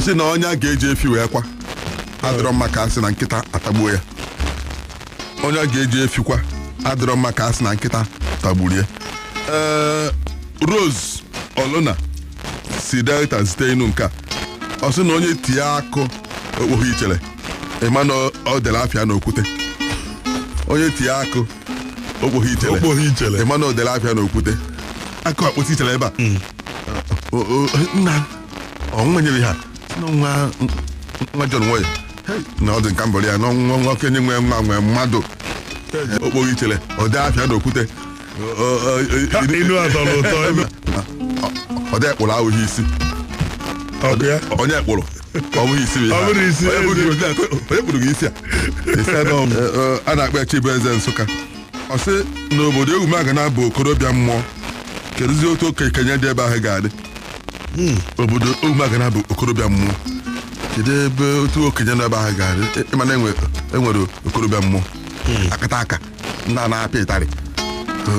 Sị na onye a ga-eji efi wee kwa adịrọ mma ka asị na nkịta atagbuo ya. Onye a ga-eji efi kwa adịrọ mma ka asị na nkịta tagburie. Ee, Rose Olona si Delta zite inu nke a. Ọ sị na onye tie akụ okpogho ichere, ịma na ọ dere afịa n'okwute. Onye tie akụ okpogho ichere, Okpogho ichere. Ịma na ọ dere afịa n'okwute. Akụ akpụta ichere ebe a. Nna ọnwa nyere ha sị na nwa nwa John Nwoye. Hey, na ọ dị nka mbọrọ ya na nwa nwoke nye nwe nwa nwe mmadụ okpogho ichere, ọ dị afịa n'okwute. Ha, inu a tọrọ ụtọ. Ọ dị ekpụrụ ahụghị isi. Ọkụ ya. Onye ekpụrụ ọ bụghị isi bụ ihe a. Ọ bụrụ isi, Onye kpụrụ gị isi a. Isi a nọ, a na-akpọ ya Chibueze Nsụka. Ọ sị n'obodo Ewumaga bụ okorobịa mmụọ, kedụzi otu okenye dị ebe ahụ ga-adị. Obodo Ewumaga bụ okorobịa mmụọ, kedu ebe otu okenye nọ ebe ahụ ga-adị? Ịma na enwere okorobịa mmụọ akata aka, ndị a na-apịa ịtarị,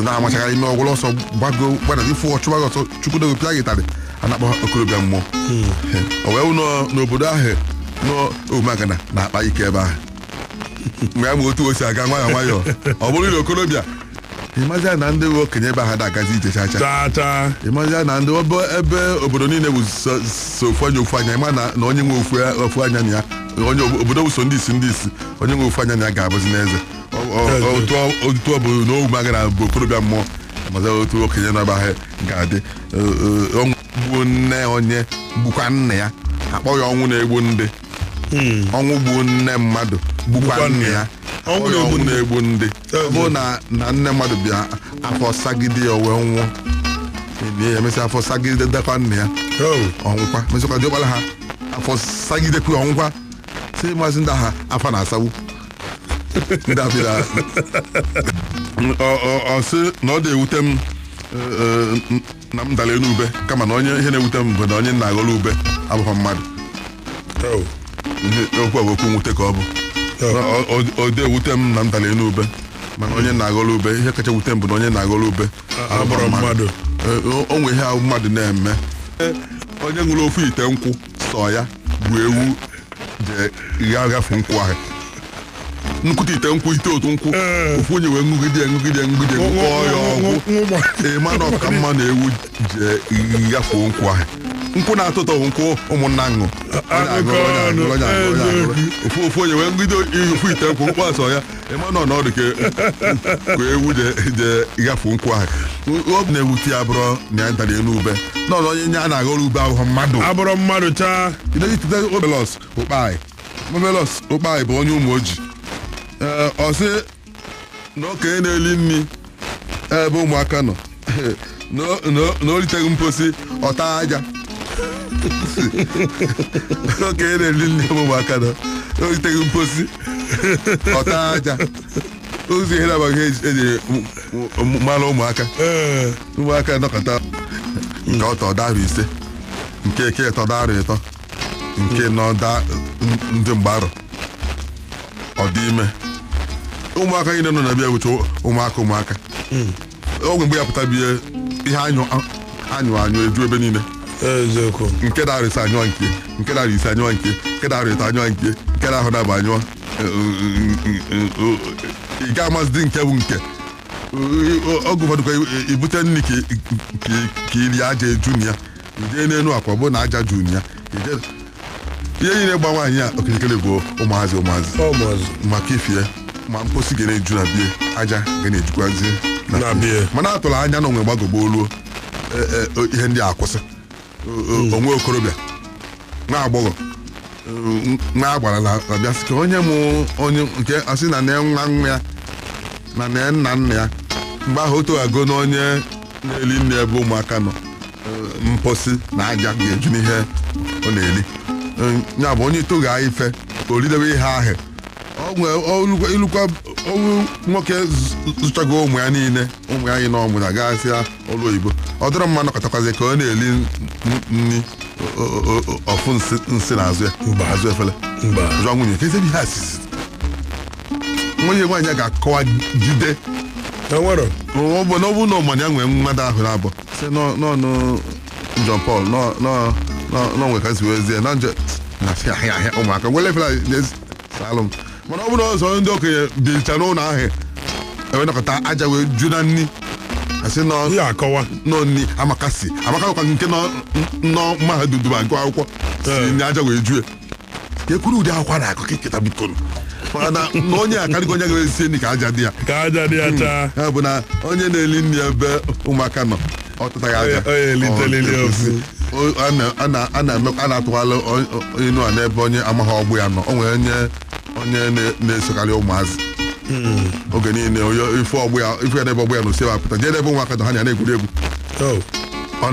na-amachagharị ime ọgwụlọ ọsọ gbago gbada ifu ọchụwa gị ọsọ chukwudogo pịa gị ịtarị, a na-akpọ ha okorobịa mmụọ. O wee wụ n'obodo ahụ n'Omagana na-akpa ike ebe ahụ mgbe ya ma otu o si aga nwayọọ nwayọọ, ọ bụrụ na okorobịa, ịmazịa na ndị okenye ebe ahụ na-agazi ije chacha. Chaa chaa. Ịmazịa na ndị ebe obodo niile bụ so ofu anya ofu anya, ịma na onye nwe ofu anya na ya, onye obodo bụ so ndị isi ndị isi, onye nwe ofu anya na ya ga-abụzi n'eze. Otu ọ bụ na Owumagana bụ okorobịa mmụọ, ịmazịa otu okenye nọ ebe ahụ ga-adị. Ọnwụ gbuo nne onye gbukwa nne ya, akpọ ya ọnwụ na-egbu ndị. Ọnwụ gbuo nne mmadụ gbukwa nne ya, Ọnwụ akpọ ya na-egbu ọnwụ ndị. na-egbu ndị. Ọ bụrụ na nne mmadụ bịa afọ sagide ya wee nwụọ, enye ya mesịa afọ sagide dakwa nne ya. Oh. Ọnwụkwa mesịkwa diọkpara ha afọ sagidekwu ọnwụkwa, sị maazị ndị agha afọ na-asagbu ndị abịa. Ọ sị na ọ dị-ewute m na m dara elu ube, kama na onye ihe na-ewute m bụ na onye na-aghọrọ ube abụghị mmadụ. Oh. Ihe okwu a bụ okwu nwute ka ọ bụ. Oh. Ọ dị ewute m na m dara elu ube, mana onye na-aghọrọ ube, ihe kacha wute m bụ na onye na-aghọrọ ube abụrụ mmadụ. O nwe ihe ahụ mmadụ na-eme. Onye ṅụrụ ofu ite nkwụ sọ ya bụ ewu je gha gafe nkwụ ahụ, nkwute ite nkwụ, ite otu nkwụ. Ofu onye wee ṅụgide ya, ṅụgide ya, ṅụgide ya, ṅụkọọ ya ọgwụ. Ịma na ọka mma na ewu je ghafuo nkwụ ahụ. Nkwụ na-atọ ụtọ bụ nkwụ ụmụnna ṅụ. Onye aṅụrụ, onye aṅụrụ, onye aṅụrụ, onye aṅụrụ. Ofu onye wee ṅụgide ofu ite nkwụ nkwụ asọ ya, ịma na ọnọdụ ka ewu je ghafuo nkwụ ahụ. Ọ na-ewute ya bụrụ na ya dara elu ube na ọnụ onye nye a na-aghọrọ ube ahụhụ mmadụ. Abụrụ mmadụ chaa. Obelos Ụkpaị, Obelos Ụkpaị bụ onye ụmụ oji. Ee, ọ sị na okenye na-eli nri ebe ụmụaka nọ na o riteghị mposi ọta aja. Okenye na-eli nri ebe ụmụaka nọ na o riteghị mposi ọta aja, ụzọ ihe na-abaghị eji mara ụmụaka. Ee. Ụmụaka nọkọta nke ọtọ dara 5, nke eke ịtọ dara 3, nke nọ da ndị mgbarụ ọ dị ime. Ụmụaka niile nọ na bịa wuche ụmụaka ụmụaka ogwe mgbe ya pụta bie ihe anyụ anyụ anyụ eju ebe niile. Eziokwu. Nke dara 5 anyụọ, nke dara 5 anyụọ, nke dara 3 anyụọ, nke dara ahụ anyụọ. Ị ga-amazidi nke bụ nke. Oge ụfọdụ kwa ibute nri ka iri, aja eju na ya, ijee n'elu akwa bụ na aja juru ya. Ihe niile gba nwaanyị a okirikiri bụ ụmụazị ụmụazị. Ụmụazị. Maka ifie ma mposi ga na-eju na bie, aja ga na-ejukwazi na bie. Mana atụrụ anya na onwe gbagogbo ruo ihe ndị a akwụsị. Onwe okorobịa nwa agbọghọ nwa agbara na abịa sị ka onye mụ onye nke asị na nne nwa nwa ya na nne nna nna ya mgbe ahụ otu ago na onye na-eli nne ebe ụmụaka nọ, mposi na aja ga-eju n'ihe ọ na-eli. Ya bụ onye tụgha ife o ridebe ihe ahụ. Ilukwa ọnwụ nwoke zụchago ụmụ ya niile, ụmụ ya anyị na ọmụ na gasịa ọrụ oyibo, ọ dịrọ mma nọkọtakwazi ka ọ na-eli nri ọfụ nsị n'azụ ya. Mba. Azụ efere. Mba. Jụọ nwunye ka ezi ihe asịsị nwunye nwaanyị a ga-akọwa jide. Enwero. Ọ bụ na ọ bụrụ na ọmanya ya nwee mmadụ ahụ na-abụ sị n'ọnụ John Paul nọ nwe ka si wee zie na nje. Na sị ahịa ahịa ụmụaka nwere efere salụ m. Mana ọ bụrụ na ọzọ ndị okenye bicha n'ụlọ ahụ ewenakọta aja wee ju na nni, asị nọ Ihe akọwa. Nọ nni amaka si amaka bụkwa nke nọ nọ mahadum dum agụ akwụkwọ si nni aja wee jue ka ekwuru ụdị akwụkwọ a na-akụ ka nkịta bikonu, maka na na onye akarịgo onye ga-esi nri ka aja dị ya. Ka aja dị ya chaa. Ya bụ na onye na-eli nri ebe ụmụaka nọ, ọ tụtaghị aja. Onye elitelili Ọ ofu. A na-atụghalị inu a n'ebe onye amaghị ọgbụ ya nọ. O nwere onye na-esokarị ụmụazị oge niile. Onye ife ọgbụ ya, ife ya n'ebe ọgbụ ya nọ, si ebe a pụta jee n'ebe ụmụaka nọ, ha na-egwuri egwu. Oh. Ọ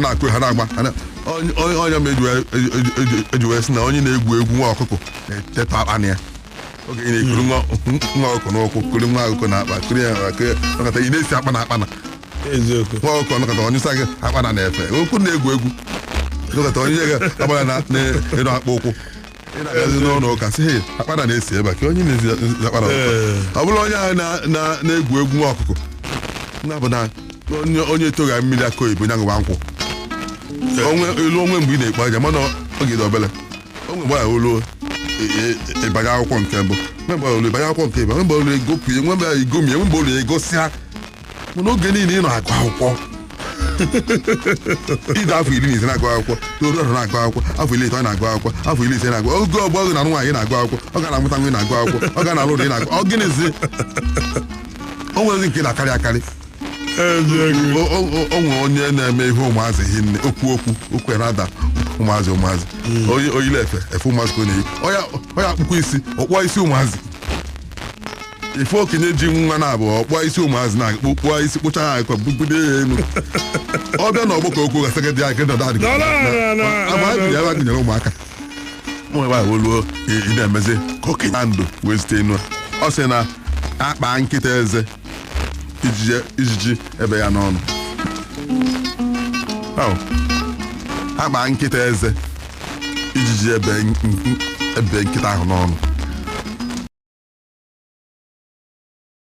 na-akụ, ha na-agba. Ha onye ma eji wee sị na onye na-egwu egwu nwa ọkụkọ na-etetọ akpa na ya. Oge ị na-ekuru nwa ọkụkọ n'ụkwụ, kuru nwa ọkụkọ na-akpa, kuru ya na kuru ya, nọkọta ị na-esi akpa na akpa na Eziokwu. nwa ọkụkọ, nọkọta onye sa gị akpa na na-efe okwu na-egwu egwu, nọkọta onye gị akpa na na-enu akpa ụkwụ. Ị na-agazi n'ụlọ ụka sị, "Hey, akpa na na-esi ebe a." Ka onye na-esi akpa na Ee. ọ bụrụ onye ahụ na-egwu egwu nwa ọkụkọ na bụ na onye etogha mmiri aka oyibo nya ṅụba nkwụ onwe elu onwe mgbe ị na-ekpo aja. Mana oge dị obele onwe mgbe ahụ oluo ịbanye akwụkwọ nke mbụ, nwe mgbe olu ịbanye akwụkwọ nke ịba, nwe mgbe olu egopụ, nwe mgbe igomie, nwe mgbe olu egosịa. Mana oge niile ị nọ agụ akwụkwọ, ide afọ 15 na-agụ akwụkwọ, toru ahụ na-agụ akwụkwọ, afọ 13 na-agụ akwụkwọ, afọ 50 na-agụ, oge ọgbọ gị na nwaanyị na-agụ akwụkwọ, ọ ga na-amụta nwa, ị na-agụ akwụkwọ, ọ ga na-alụ ụlọ, ị na-agụ. Ọ gịnịzi? O nwere nke na-akarị akarị. Eziokwu. O nwere onye na-eme ihe ụmụazị hinne, okwu ya na-ada ụmụazị. Onye oyile efe efe ụmụazị ka ọ na-eyi, onye akpụkpọ isi ọkpụọ isi ụmụazị, ife okenye ji nwa na-abụ ọkpụọ isi ụmụazị na akpụ isi kpụcha ya akọ bubudo ya elu. Ọ bịa na ọgbakọ, okwu gasị gị dị nọdụ adị. No, no, no, no, agba no, no. ya ebe a gụnyere ụmụaka ụmụ ebe ahụ oluo ị na-emezi ka okenye na ndụ wee site enu. Ọ sị na akpa nkịta eze ijiji ebe ya n'ọnụ. Oh. Akpa nkịta eze, ijiji ebe nkịta ahụ n'ọnụ.